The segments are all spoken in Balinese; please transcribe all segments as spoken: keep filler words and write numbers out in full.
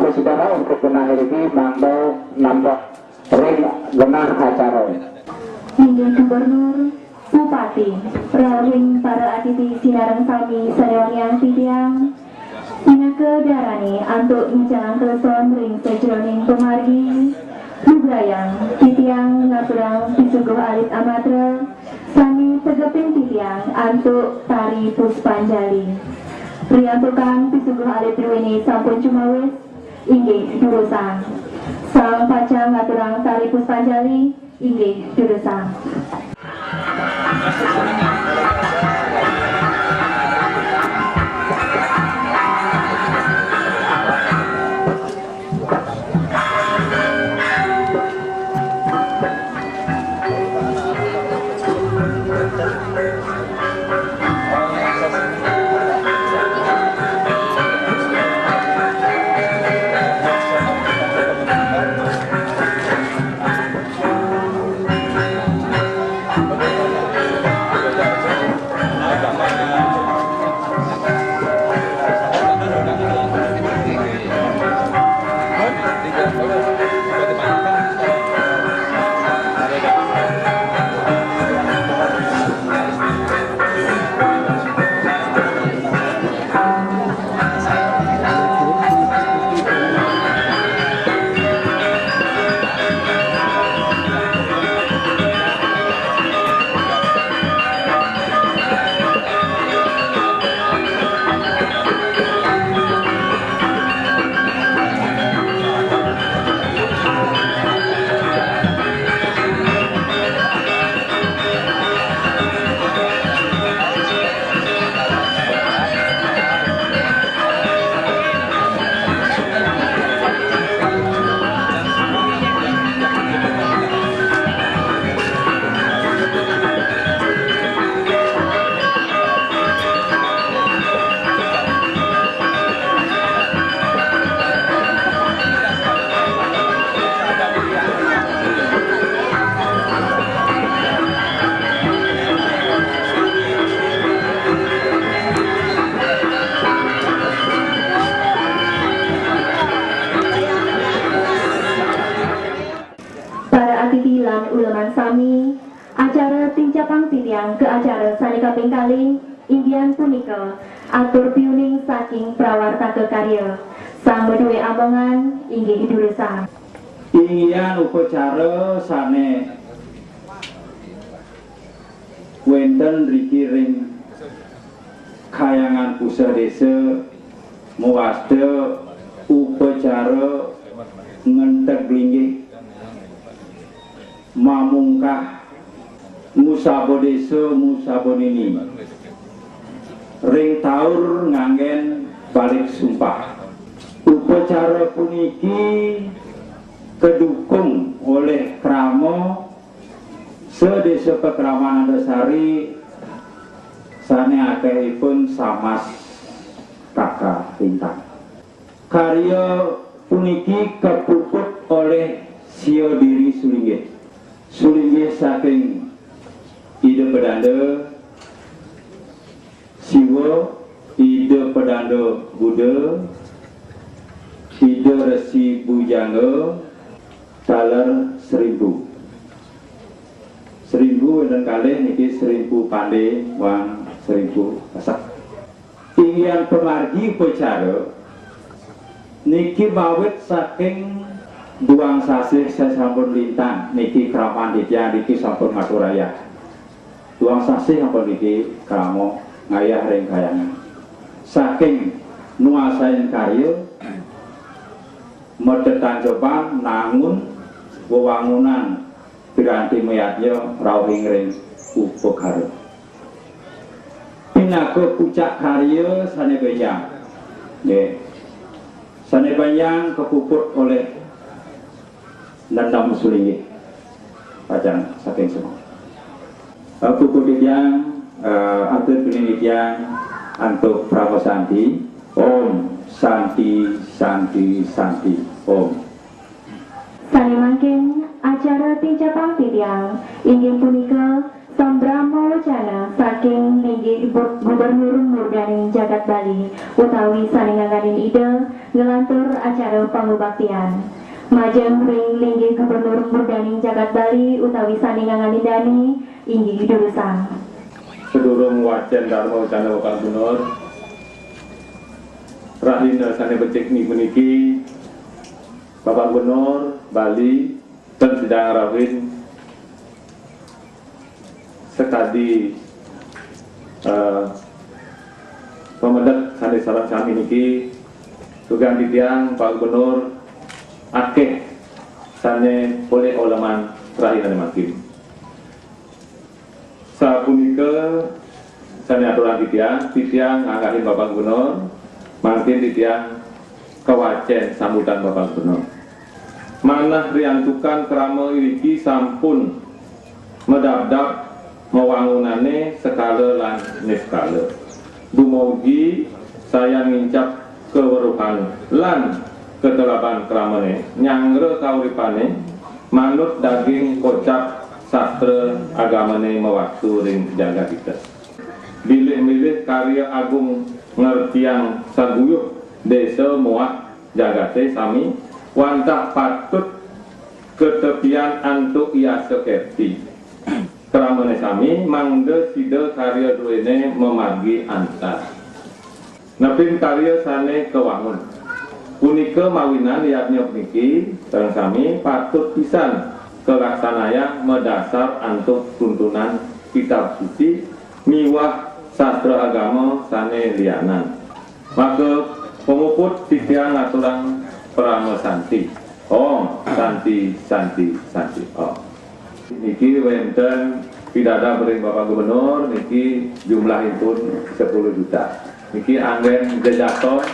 Saudara, untuk genah iriki mangda nampak ring genah acara. Inggih Gubernur, Bupati, rauhing para atiti sinareng sami sane wangiang titiang, pinaka darane antuk ngicalang tresna ring sajeroning pamargi, lugrayang titiang ngaturang pisuguh alit amatra sane tegepin titiang antuk tari Puspanjali. Riantukan pisuguh alit druene sampun cumawis, inggih durusang. Sang pacang ngaturang tari Puspanjali, inggih durusang. Para atiti lan uleman sami, acara tincapang titiang ka acara sane kaping kalih, inggih punika atur piuning saking prawartaka karya. Sang madue amongan, inggih durusang. Inggihan upacara sane wenten riki ring Kahyangan Puseh Desa mawasta upacara ngenteg linggih, mamungkah, ngusaba desa, ngusaba nini ring taur nganggen balik sumpah. Upacara puniki kadukung olih krama sadesa pakraman Anandasari sane akehipun samas kaka lintang. Karya puniki kapuput olih sia diri sulinggih. Sulinggih saking Ida Pedanda Siwa, Ida Pedanda Buddha, Ida Resi Bujangga, taler Srimpu. Srimpu wenten kalih niki, Srimpu Pande wan Srimpu Pesek. Inggihan pamargi upacara niki mawit saking duang sasih sasampun lintang niki kraman titiang niki sampun matur ayah. Duang sasih ampun niki krama ngayah ring kahyangan. Saking nuasain karya, matetancoban nangun wewangunan piranti mayadnya rauhing ring upakara. Pinaka pucak karya sane benjang. Nggih. Sane benjang kapuput olih Nandam Sulinggih. Pacang saking semua. Eh, puput titiang, eh, atur pining titiang antuk Parama Santi. Om Santi, Santi, Santi. Om. Sane mangkin acara tincapang titiang inggih punika Pambrama wacana saking linggih Bu-, Gubernur Murdaning Jagat Bali utawi sané nganganin Ida nglantur acara pangubaktian. Majeng ring linggih Gubernur Murdaning Jagat Bali utawi sané nganganin dané inggih durusang. Sadurung wacén Dharma Wacana Bapak Gubernur, rahina sané becik puniki, Bapak Gubernur Bali ten sida ngrauhin sakadi, eh, pamedek sané sareng sami niki, dugan titiang Pak Gubernur akéh sané polih oleman rahinané mangkin. Sapunika sané aturang titiang, titiang nganggahin Bapak Gubernur, mangkin titiang kawacén sambutan Bapak Gubernur. Manah riantukan krama iriki sampun madabdab mawangunané sekala lan niskala. Dumogi sayan ngincap kaweruhan lan katelaban kramané nyanggra kauripané manut daging kocap sastra agamané mawaktu ring jagat kita. Bilih-bilih karya agung ngertiang saguyuh désa muah jagaté sami wantah patut katepian antuk yasa kerti. Kramané sami mangda sida karya druéné mamargi antar. Nepin karya sané kawangun. Punika mawinan yadnya puniki, sareng sami patut pisan kalaksanayang madasar antuk tuntunan Kitab Suci miwah sastra agama sané lianan. Maka pamuput titiang ngaturang parama santi. Om Santi, Santi, Santi, Om. Niki wénten pidabdab ring Bapak Gubernur, niki jumlahipun sepuluh juta. Niki anggén jejakon,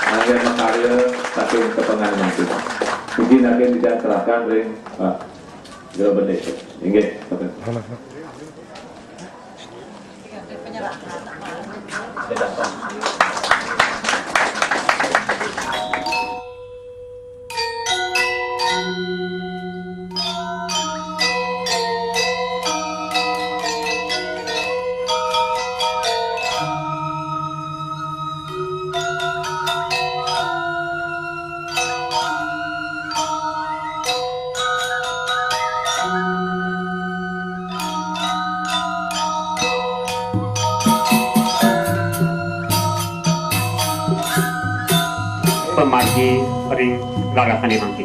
anggén makarya saking tepengan mangkin. Niki nangkin titiang serahkan ring Pak Jero Bendésa. Inggih. Pamargi ring raratané mangkin.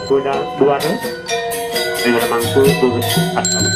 Buana, buana, ring mangku, buana, atau.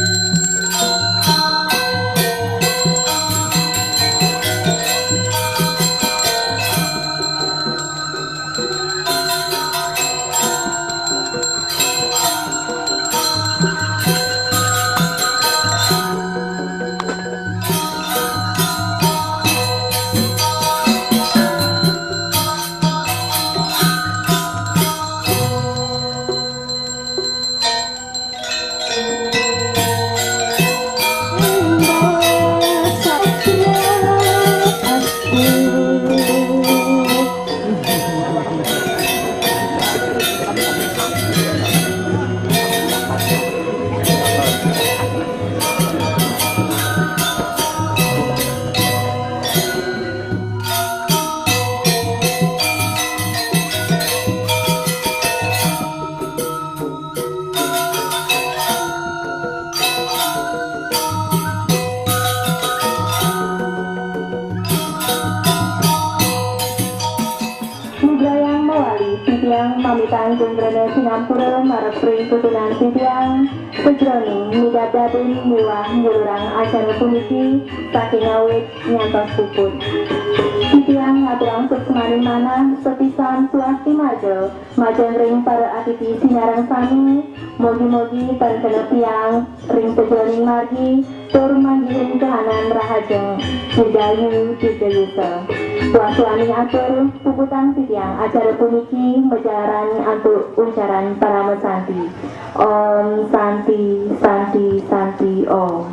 Nugrayang mawali titiang mamitang geng rena sinampura marep ring tutunan titiang sajeroning midabdabin miwah nyulurang acara puniki saking awit nyantos puput. Titiang ngaturang suksmaning manah sapisan swasti marga majeng ring para atiti sinareng sami, mugi-mugi tan kena tiang ring sajeroning margi, tur manggihin kahanan rahajeng, dirgayu, dirgayusa. Waswaning atur, puputang titiang acara puniki majalaran antuk ucaran parama santi. Om Santi, Santi, Santi, Om.